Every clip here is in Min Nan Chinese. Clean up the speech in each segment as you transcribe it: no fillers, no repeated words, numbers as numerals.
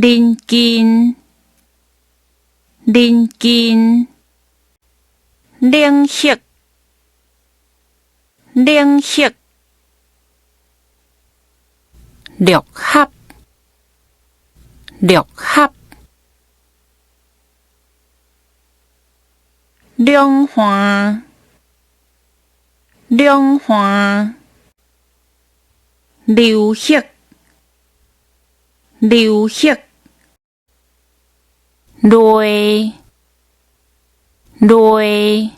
鄰近，鄰近，冷血，冷血，六合，六合，兩岸，兩岸，流血，流血，螺，螺，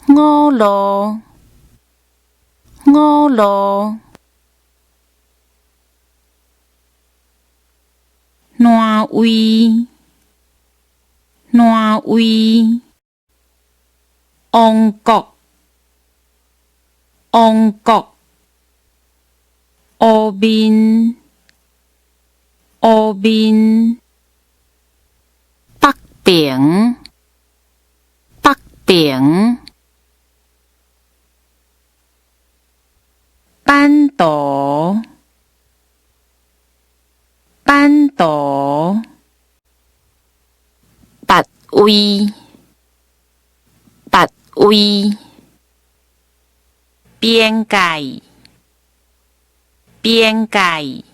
五路，五路，挪威，挪威，王國，王國，烏面，烏面，北平，北平，版圖，版圖，別位，別位，邊界，邊界，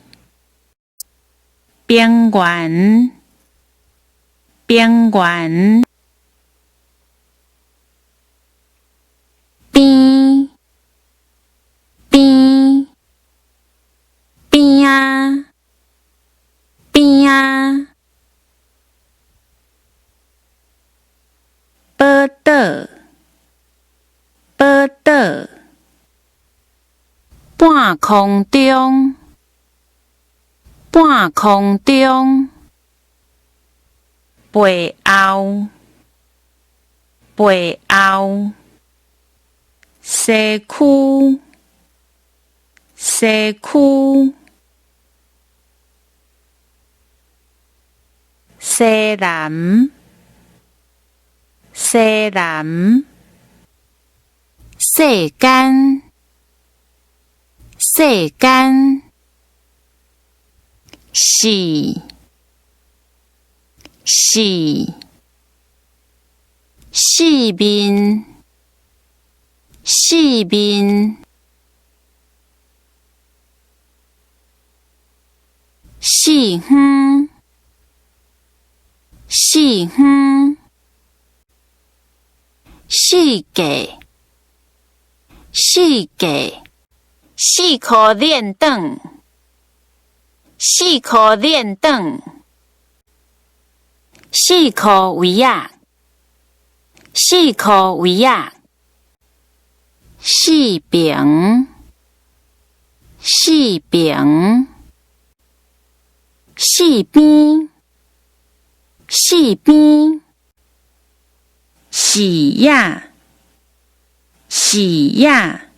平原，平原，邊，邊，邊仔，邊仔，寶島，寶島，半空中，半空中，背後，背後，西區，西區，西南，西南，世間，世間，四，四，四面，四面，四方，四方，四界，四界，四箍輾轉，四箍輾轉，四箍圍仔，四箍圍仔，四平，四平，四邊，四邊，視野，視野。